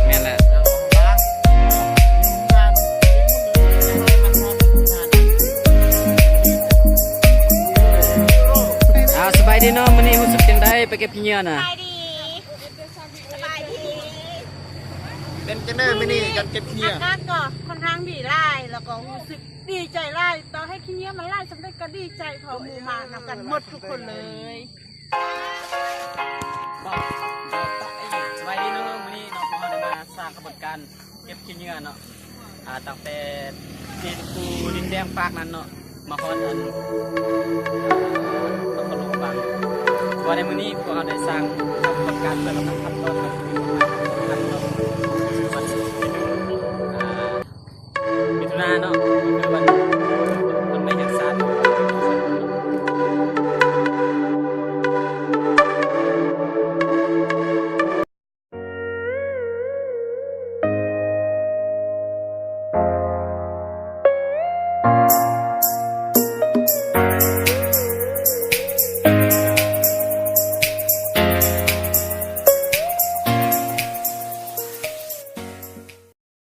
ແມ່ນແຫຼະ ອ້າວ ສະບາຍດີເນາະ ມື້ນີ້ຮູ້ສຶກຈັ່ງໃດ ໄປເກັບຂີ້ເຫຍື້ອນະ? ສະບາຍດີ ສະບາຍດີ ເປັນຈັ່ງໃດມື້ນີ້ການເກັບຂີ້ເຫຍື້ອ? ອາກາດກໍຄ່ອນຂ້າງດີຫຼາຍ ແລ້ວກໍຮູ້ສຶກດີໃຈຫຼາຍ ຕໍ່ໃຫ້ຂີ້ເຫຍື້ອມັນຫຼາຍສ່ຳໃດກໍດີໃຈ ເພາະໝູ່ມານຳກັນໝົດທຸກຄົນເລີຍ. ສະບາຍດີເນາະ ມື້ນີ້ເນາະ ພວກເຮົາໄດ້ມາສ້າງຂະບວນການເກັບຂີ້ເຫຍື້ອເນາະ ອ່າ ຕັ້ງແຕ່ຕີນພູດິນແດງປາກນັ້ນເນາະ ມາຮອດອັນນະຄອນຫຼວງພະບາງ. ເພາະວ່າໃນມື້ນີ້ພວກເຮົາໄດ້ສ້າງປະກາດເພື່ອກຳລັງຂັ້ນຕອນ ຂັ້ນຕອນວັນທີໜຶ່ງ ອ່າ ມິຖຸນາເນາະ